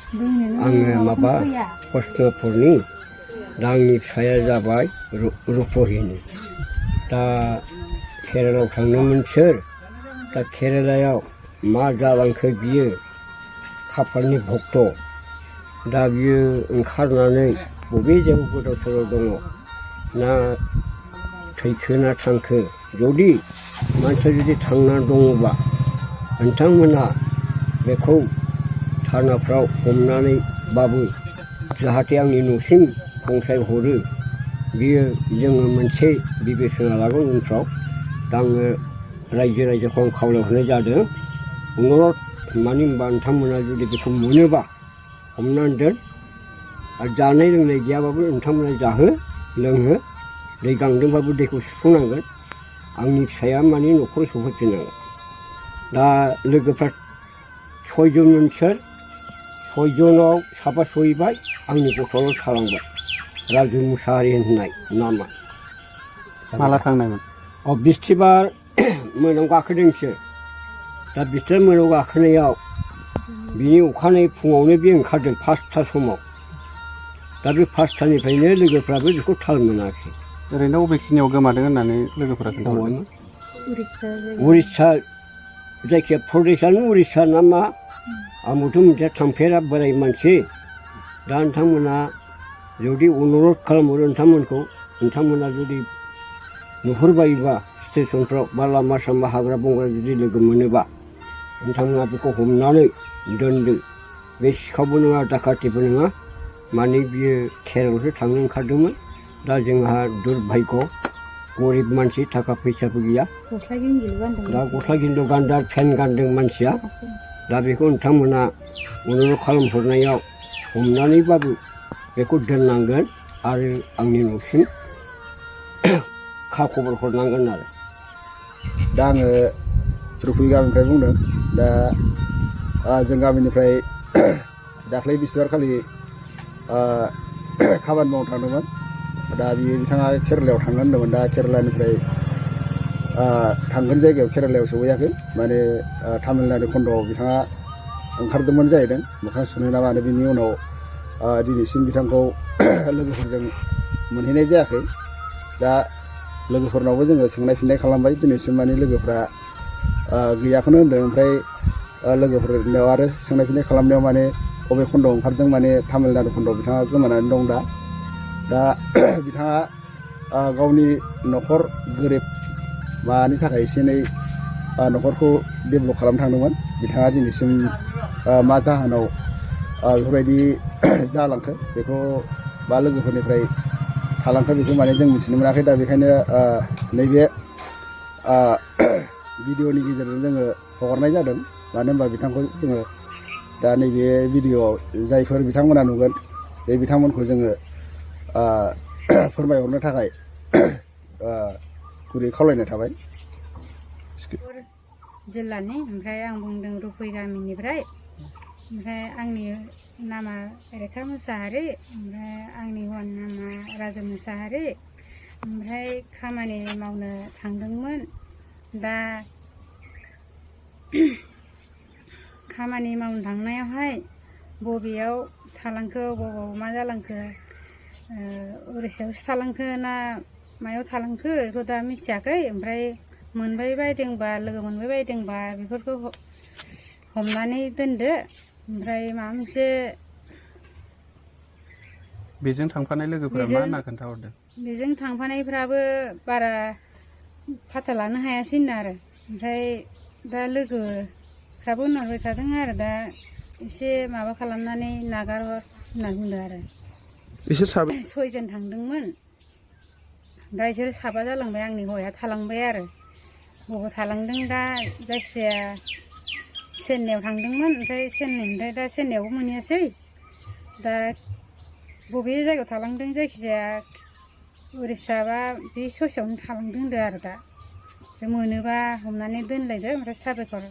आङो माबा प्रश्नपुरनि दा आंनि फिसाया जाबाय रुपहिनी दा केरेलायाव थांदोंमोन सोर दा केरेलायाव मा जालांखो बियो खाफालनि भक्त दा बियो ओंखारनानै बबे जायगायाव गोदाव सोराव दङ ना थैखो ना थांखो जुदि मानसिया जुदि थांनानै दङबा नोंथांमोना बेखौ थानाफ्राव हमनानैबाबो जाहाथे आंनि न'सिम पहुंचायहरो बियो जोङो मोनसे बिबेसना लागोन उनफ्राव दा आङो रायजो राजाखौ आं खावलायहरनाय जादों अनुरद मानो होनबा नोंथांमोना जुदि बेखौ मोनोबा हमनानै दोन आरो जानाय लोंनाय गैयाबाबो नोंथांमोना जाहो लोंहो दै गांदोंबाबो दैखौ सुफुंनांगोन आंनि फिसाया माने न'खराव सफैफिननांगोन दा लोगोफ्रा सयजनमोन सोर सयजनाव साबा सहैबाय आंनि गथ'ल' थालांबाय राजु मुसाहारि होननाय नामा माला थांनायमोन बिस्थिबार मोनायाव गाखोदोंसो दा बिस्थिबार मोनायाव गाखोनायाव बिनि अखानायै फुङावनो बे ओंखारदों 5टा समाव दा बे 5टानिफ्रायनो लोगोफ्राबो बेखौ थाल मोनाखै ओरैनो बबेखिनियाव गोमादों होननानै लोगोफोरा खोन्थाहरदों उरिस्सा जायखिया प्रदेशआनो उरिस्सा ना मा आंबोथ' मिथिया थांफेरा बोराय मानसि दा नोंथांमोना जुदि अनुरद खालामहरो नोंथांमोना जुदि नुहुरबायोबा स्टेसनफ्राव बा लामा सामा हाग्रा बंग्रा जुदि लोगो मोनोबा नोंथांमोना बेखौ हमनानै दोनदो बे सिखावबो नङा डाकातिबो नङा माने बियो केरलसो थांनो ओंखारदोंमोन दा जोंहा दुर्भाग्य गरिब मानसि थाखा फैसाबो गैया दा गस्ला गिन्द गानदों आरो पेन्ट गानदों मानसिया दा बेखौ नोंथांमोना अनुरद खालामहरनायाव हमनानैबाबो बेखौ दोननांगोन आरो आंनि न'सिम खबर हरनांगोन आरो दा आङो रुपहि गामिनिफ्राय बुंदों दा जों गामिनिफ्राय दाख्लै बिस्थिबारखालि खामानि मावनो थांदोंमोन दा बिथाङा केरेलायाव थांगोन होनदोंमोन दा केरेलानिफ्राय थांगोन जायगायाव केरेलायाव सहैयाखै माने तामिलनाडु खन्द'आव बिथाङा ओंखारदोंमोन जाहैदों मोखां सुनो ना मानो बिनि उनाव दिनैसिम बिथांखौ लोगोफोरजों मोनहैनाय जायाखै दा लोगोफोरनावबो जोङो सोंनाय फिननाय खालामबाय दिनैसिम माने लोगोफ्रा गैयाखौनो होनदों ओमफ्राय लोगोफोरनाव आरो सोंनाय फिननाय खालामनायाव माने बबे खन्द'आव ओंखारदों माने तामिलनाडु खन्द'आव बिथाङा गोमानानै दं दा बिथाङा गावनि न'खर गोरिब मानि थाखाय एसे एनै न'खरखौ डेभेलप खालामनो थांदोंमोन बिथाङा दिनैसिम मा जाहोनाव बेफोरबायदि जालांखो बेखौ बा लोगोफोरनिफ्राय थालांखो बेखौ माने जों मिथिनो मोनाखै दा बेखायनो नैबे भिडिअनि गेजेरजों जोङो हगारनाय जादों मानो होनबा बिथांखौ जोङो दा नैबे भिडिअआव जायफोर बिथांमोना नुगोन बे बिथांमोनखौ जोङो फोरमायहरनो थाखाय गुरै खावलायनाय थाबाय जिल्लानि ओमफ्राय आं बुंदों रुपहि गामिनिफ्राय ओमफ्राय आंनि नामा रेखा मुसाहारि ओमफ्राय आंनि हौवानि नामा राजु मुसाहारि ओमफ्राय खामानि मावनो थांदोंमोन दा खामानि मावनो थांनायावहाय बबेयाव थालांखो बबाव मा जालांखो उरिस्सायावसो थालांखो ना मायाव थालांखो बेखौ दा मिथियाखै ओमफ्राय मोनबाय बायदोंबा लोगो मोनबाय बायदोंबा बेफोरखौ हमनानै दोनदो ओमफ्राय माबा मोनसे बेजों थांफानाय लोगोफोरा मा होनना खोन्थाहरदों बेजों थांफानायफ्राबो बारा फाथा लानो हायासैनो आरो ओमफ्राय दा लोगोफ्राबो होनहरबाय थादों आरो दा एसे माबा खालामनानै नागारहर होनना बुंदों आरो बिसोर 6 थांदोंमोन दा बिसोर 7 जालांबाय आंनि हौवाया थालांबाय आरो बबाव थालांदों दा जायखिजाया चेन्नाइआव थांदोंमोन ओमफ्राय चेन्नाइनिफ्राय दा चेन्नाइआवबो मोनहैयासै दा बबे जायगायाव थालांदों जायखिजाया उरिस्सा बा बे ससेयावनो थालांदों होनदों आरो दा मोनोबा हमनानै दोनलायदो ओमफ्राय साबायखर